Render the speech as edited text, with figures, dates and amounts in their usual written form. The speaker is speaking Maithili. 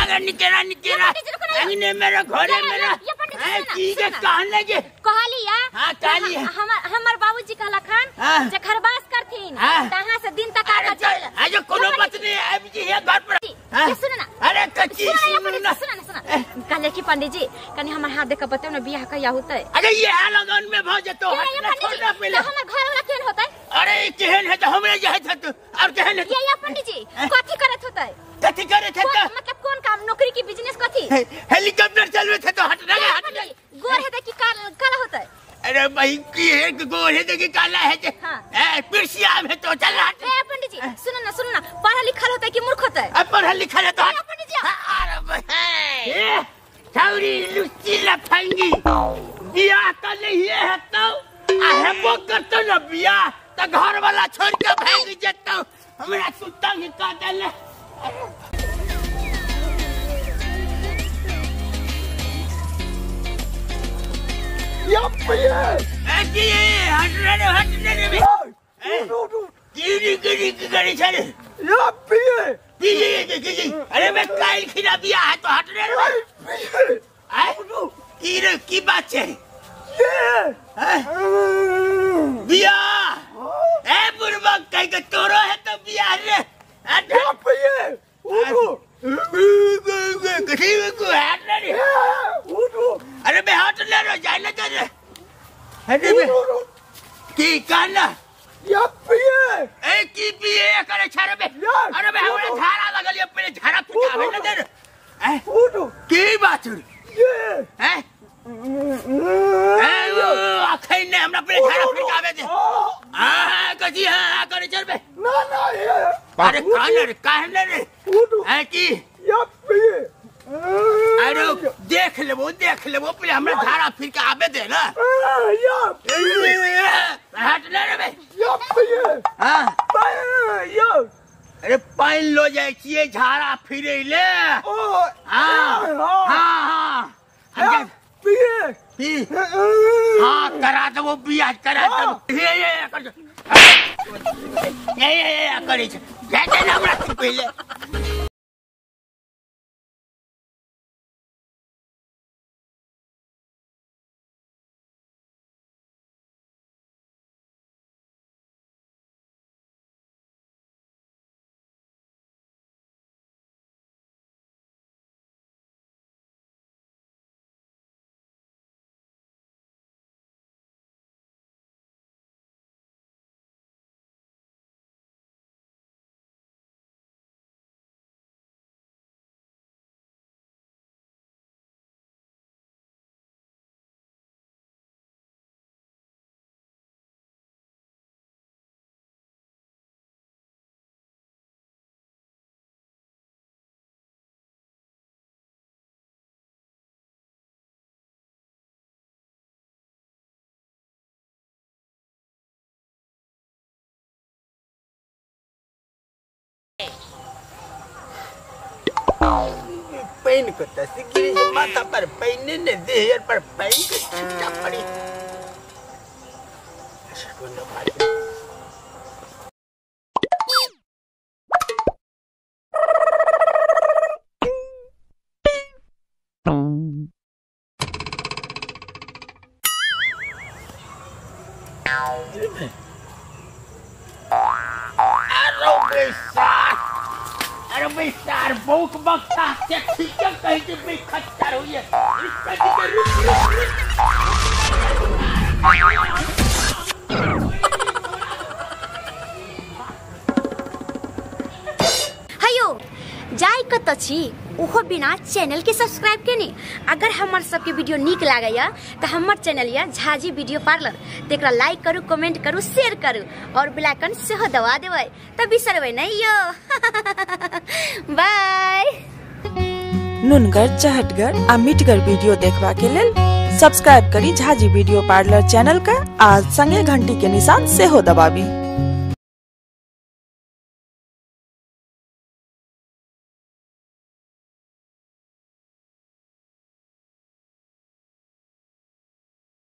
अगर निकेरा निकेरा अंगने मेरा घरे मेरा की के कहने के कहली या हां कहली हमर बाबूजी कहला खान जे खरबास करथिन तहां से दिन तक आ जाए आज कोनो बात नहीं आबि जी हे घर पर ये सुन ना अरे कच्ची सुन ना सुन ना कहले कि पंडित जी कनी हमर हाथ देख के बताओ ना बियाह कहिया होतै। अरे ये लगन में भ जतो छोड़ना पहले हमर घर वाला केहन होतै? अरे केहन है त हमरे जे है त और केहन है? ये पंडित जी कथि करत होतै? कथि करे थे त मतलब कौन काम नौकरी की बिजनेस कथि? हेलीकॉप्टर चलवे थे तो हट ना हट ना गोर है त कि काला होतै? अरे भाई की है गोर है त कि काला है जे ए पिरसिया में तो चल हट। ए पंडित जी सुन ना सुन ना पढ़ल लिखल होतै कि मूर्ख होतै? अब पढ़ल लिखल है तो हट। पंडित जी अरे भाई ए छौरी लुच्ची लफंगी बियाह त नहीं है तो आ हेबो करतो न बियाह त घर वाला छोड़ के भाग जतो हमरा सुतंग का देले। अरे मैं काल खिला बिया है तो हट रे की रे की बात है बिया ए बुढ़बा कह के तोरो है तो बिया रे अरे बे हट ले रो जाए ना चल अरे बे की कहना या पिए ए की पिए करे छारे बे अरे बे हमरा झाड़ा लगल ये पहले झाड़ा फुटावे ना दे ए की बात ये ए ए अखै ने हमरा पहले झाड़ा फुटावे दे आ कथी हां करे चल बे ना ना ये अरे कहना रे कहना रे ए की या पिए अरे देख लेबो पहले हमरा झाड़ा फिर के आबे दे ना या हट ले रे बे या पिए हां या अरे पानी लो जाय छिए झाड़ा फिरे ले ओ हां हां हां पिए पी हां करा देबो बियाह करा देबो हे हे कर ये ये करे छै जाय दे हमरा पहिले। पैन को तस्गिरी माथा पर पैन ने देह पर पैन के छिट्टा पड़ी। अच्छा कोनो बात अरे भाई सार भूख बक्सा से ठीक है कहीं के भी खच्चर हुई है इसका रुक रुक हयो जाय कत छी ओहो बिना चैनल के सब्सक्राइब केने। अगर हमर सबके वीडियो नीक लागैया त हमर चैनल या झाजी वीडियो पार्लर तेकरा लाइक करू, कमेंट करू, शेयर करू और बेल आइकन सेहो दबा देबै त बिसरबै नै यो। बाय। नुनगर चहटगर आ मिठगर वीडियो देखबा के लेल सब्सक्राइब करी झाजी वीडियो पार्लर चैनल का आ संगे घंटी के निशान सेहो दबाबी।